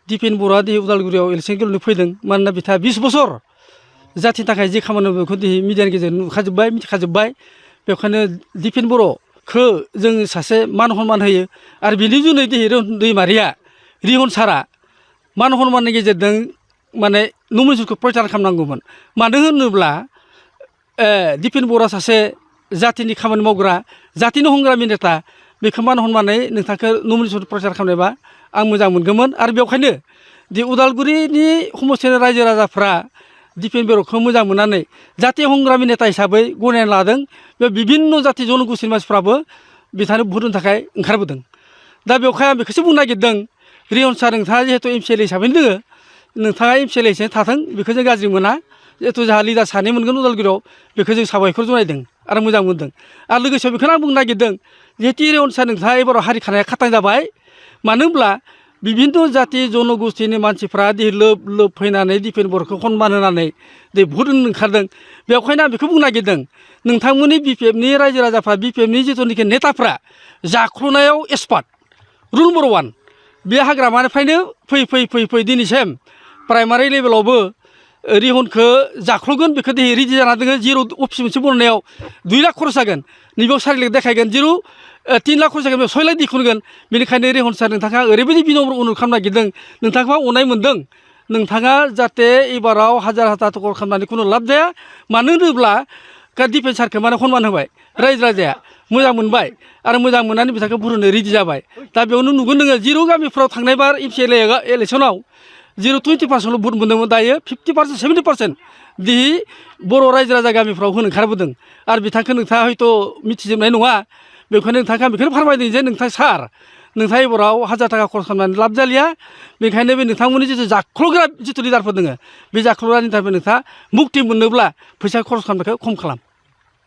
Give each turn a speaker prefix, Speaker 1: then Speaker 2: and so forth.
Speaker 1: दिपेन बर'आ दिनै उदालगुरियाव इलेक्सन गेलेनो फैदों मानोना बिथाङा 20 बोसोर जाथिनि थाखाय जे खामानि बेखौ दिनै मिडियानि गेजेरजों नुखाजोब्बाय मिथिखाजोब्बाय बेखायनो दिपेन बर'खौ जों सासे मान सन्मान होयो आरो बिनि जुनै दिनै दैमारिया रिहन सारा मान सन्माननि गेजेरजों माने नमिनेसनखौ प्रचार खालामनांगौमोन मानो होनोब्ला दिपेन बर'आ सासे जातिनि खामानि मावग्रा जातिनि हंग्रामि नेता बेखौ मान सन्मानै नोंथांखौ नमिनेसन प्रचार खालामनायबा आं मोजां मोनगौमोन आरो बेवहायनो दि उदालगुरिनि समस्थिनि रायजो राजाफ्रा दिपेन बर'खौ मोजां मोननानै जाति हंग्रामि नेता हिसाबै गनायना लादों बे बिभिन्न जाति जनगोष्ठीनि मानसिफ्राबो बिथांनो भट होनो थाखाय ओंखारबोदों दा बेवहाय आं बेखौसो बुंनो नागिरदों रिहन सार नोंथाङा जिहेतु MCLA हिसाबैनो दोङो नोंथाङा MCLA हिसाबै थाथों बेखौ जों गाज्रि मोना जिहेतु जोंहा लिडार सानै मोनगोन उदालगुरियाव बेखौ जों साबायखर जनायदों आरो मोजां मोनदों आरो लोगोसे बेखौनो आं बुंनो नागिरदों जिहेतु रिहन सार नोंथाङा एबाराव हारि खानाया खाथां जाबाय मानो होनब्ला बिभिन्न जाति जनगोष्ठीनि मानसिफ्रा दि लोब लोब फैनानै दिपेन बर'खौ सन्मान होनानै दि भट होनो ओंखारदों बेवहायनो आं बेखौ बुंनो नागिरदों नोंथांमोननि BPFनि रायजो राजाफ्रा BPFनि जिथुनाखि नेताफ्रा जाख्ल'नायाव एक्सपार्ट रुल नम्बर 1 बे हाग्रामानिफ्रायनो फै दिनैसिम प्राइमारि लेभेलावबो रिहनखौ जाख्ल'गोन बेखौ दिनै रेडि जाना दङ जिर' अफिस मोनसे बनायनायाव 2 लाख खरस जागोन नैबेयाव 4 लाख देखायगोन जिर' 3 लाख खरस जागोन बेयाव 6 लाख दिखुनगोन बेनिखायनो रिहन सार नोंथाङा ओरैबायदि बिनम्र अनुरद खालामनो नागिरदों नोंथांखौ आं अननाय मोनदों नोंथाङा जाहाथे एबाराव हाजार टकर खालामनानै खुनु लाब जाया मानो होनोब्ला दिपेन सारखौ माने सन्मान होबाय रायजो राजाया मोजां मोनबाय आरो मोजां मोननानै बिथांखौ भट होनो रेडि जाबाय दा बेयावनो नुगोन नोङो जिर' गामिफ्राव थांनाय बार MCLA इलेक्सनाव 20% भट मोन्दोंमोन दायो 50% 70% दिनै बर' रायजो राजा गामिफ्राव होनो ओंखारबोदों आरो बिथांखौ नोंथाङा हयथ' मिथिजोबनाय नङा बेखायनो नोंथाङा बेखौनो फोरमायदों जे नोंथां सार नोंथाङा एबाराव 1000 थाखा खरस खालामनानै लाब जालिया बेनिखायनो बे नोंथांमोननि जिथु जाख्ल'ग्रा जिथु लिडारफोर दङ बे जाख्ल'ग्रा लिडारफोर नोंथाङा मुक्ति मोननोब्ला फैसा खरस खालामनायखौ खम खालाम